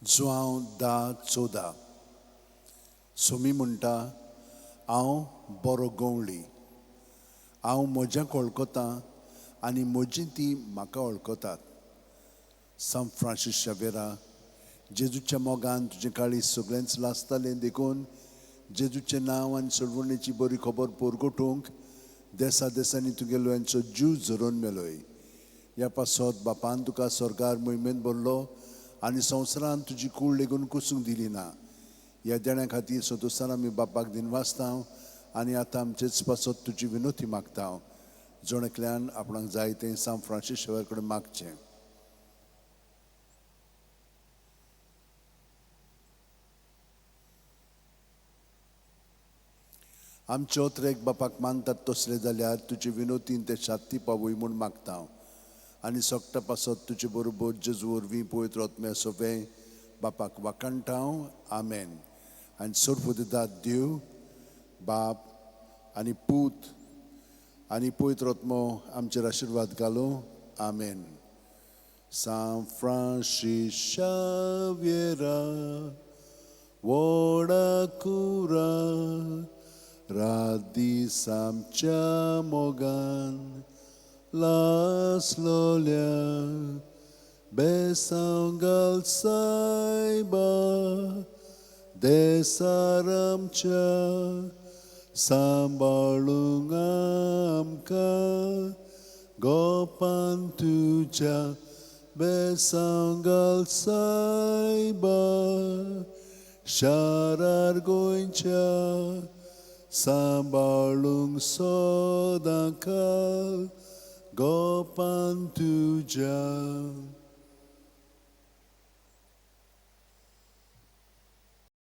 जुआंव 10:14. सोमी म्हणटा, हांव बरो गंवळी, हांव म्हज्यांक वळखतां आनी म्हजीं तीं म्हाका वळखतात. सांत फ्रांसीस शावेरा, जेजूच्या मोगान तुजें काळीज सगळेंच लासतालें, देखून जेजूचें नांव आनी सोडवणेची बरी खबर परगटूंक देसा देसांनी तुगेलो यांचो जीव झरोवन मेलोय. ह्या पासत बापान तुका स्वर्गार मोहिमेंत भरलो आनी संवसारान तुजी कूड लेगून कुसूंक दिली ना. ह्या देण्या खातीर सदोसान आमी बापाक दिनवासता आनी आतां आमचेच पासत तुजी विनोती मागता. जण एकल्यान आपणाक जाय तें सांत फ्रांसीस शावेर कडेन मागचें. आमचे ओत्रेक बापाक मानतात तसले जाल्यार तुजे विनोतीन ते शात्ती पावय म्हूण मागता आनी सगटा पासत तुजे बरोबर जेजू वरवीं पवित्र आत्म्या सोवें बापाक वाखाणटा. आमेन. आनी सर्वदिदात देव बाप आनी पूत आनी पवित्र आत्मो आमचेर आशिर्वाद घालूं. आमेन. सांत फ्रांसीस शाव्येरा व्हडा कुरा रात दीस आमच्या मोगान लासलोल्या बेसांव घाल सायबा देसार आमच्या सांबाळूंक आमकां गोपान तुज्या बेसांव घाल सायबा शारार गोंयच्या सांबाळूंक सदांकाळ गोपान तुज्या.